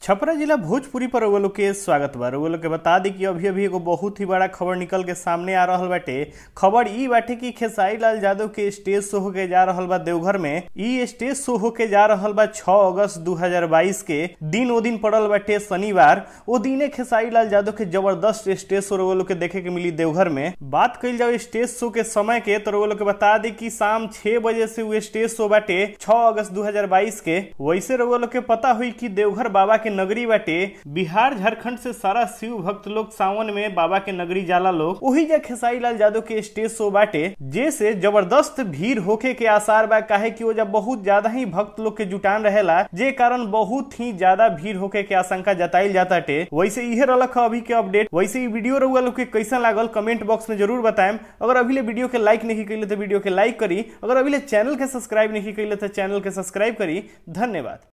छपरा जिला भोजपुरी पर रउआ लोग के स्वागत बा। रउआ लोग के बता दी कि अभी अभी एगो बहुत ही बड़ा खबर निकल के सामने आ रहल बाटे। खबर ई बाटे कि खेसारी लाल यादव के स्टेज शो होके जा रहल बा देवघर में। ई स्टेज शो होके जा रहल बा 6 अगस्त 2022 के दिन। ओ दिन पड़ल बाटे शनिवार। ओ दिने खेसारी लाल यादव के जबरदस्त स्टेज शो रउआ लोग के देखे के मिली देवघर में। बात कइल जाओ स्टेज शो के समय के तो रउआ लोग के बता दी कि शाम 6 बजे से उ स्टेज शो बाटे 6 अगस्त 2022 के। वैसे रउआ लोग के पता हुई कि देवघर बाबा के नगरी बाटे। बिहार झारखंड से सारा शिव भक्त लोग सावन में बाबा के नगरी जाला लोग। वही जा खेसारी लाल यादव के स्टेज शो बाटे जैसे जबरदस्त भीड़ होके के आसार बा, काहे कि वो जब बहुत ज्यादा ही भक्त लोग के जुटान रहेला जे कारण बहुत ही ज्यादा भीड़ होके के आशंका जताइल जाता टे। वैसे इहे रहलक अभी के अपडेट। वैसे ई वीडियो रउआ लोग के कैसन लागल कमेंट बॉक्स में जरूर बताएम। अगर अभी ले वीडियो के लाइक नहीं कइले तो वीडियो के लाइक करी। अगर अभी ले चैनल के सब्सक्राइब नहीं कइले तो चैनल के सब्सक्राइब करी। धन्यवाद।